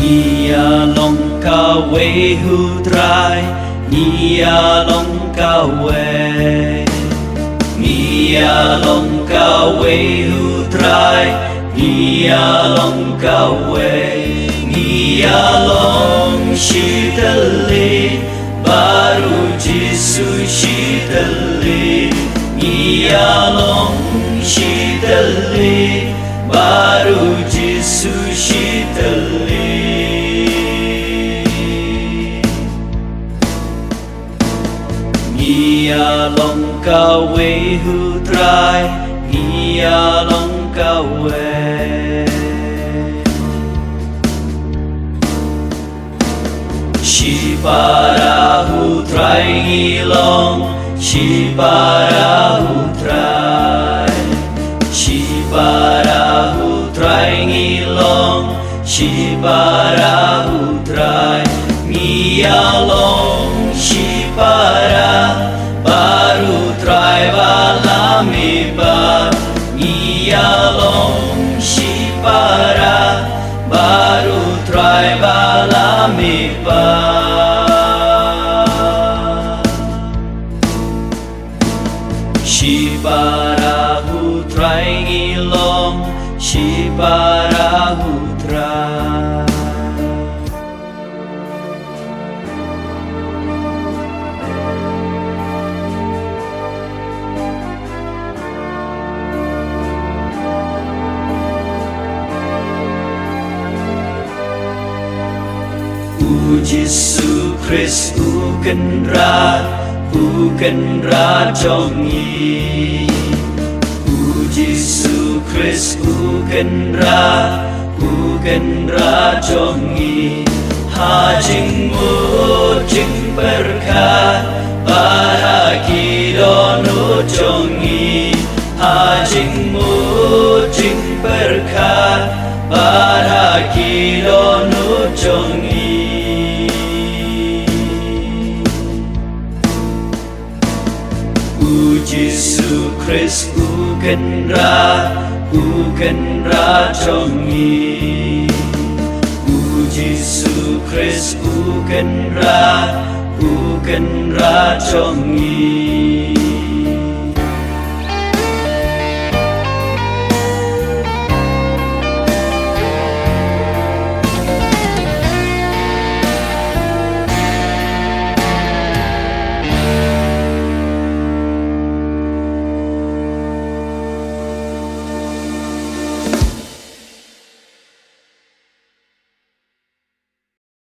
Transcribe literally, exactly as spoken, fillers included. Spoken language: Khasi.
Ngi ïa long kawei, hu Trai, ngi ïa long kawei. Ngi ïa long kawei, hu Trai, ngi ïa long kawei. Ngi ïa long shi tylli, baroh Jisu shi tylli. Ngi ïa long shi tylli, baroh Jisu shi tylli. Ngi ïa long kawei, hu Trai, ngi ïa long kawei. Shipara, hu Trai, ngi long shipara, hu Trai. Shipara, hu Trai, ngi long shipara, hu Trai. Ngi ïa long shipara, baroh Trai ba la mihpat. Ngi ïa long shipara, baroh Trai ba la mihpat. Shipara, hu Trai, ngi long shipara, hu Trai. U Jisu Khrist, u Kynrad, u Kynrad jong ngi. U Jisu Khrist, u Kynrad, u Kynrad jong ngi. Ha jingmut jingpyrkhat bad ha ki dohnud jong ngi. Ha jingmut jingpyrkhat bad ha ki dohnud jong ngi. U Jisu Khrist, u Kynrad, u Kynrad jong ngi. U Jisu Khrist, u Kynrad, u Kynrad jong ngi.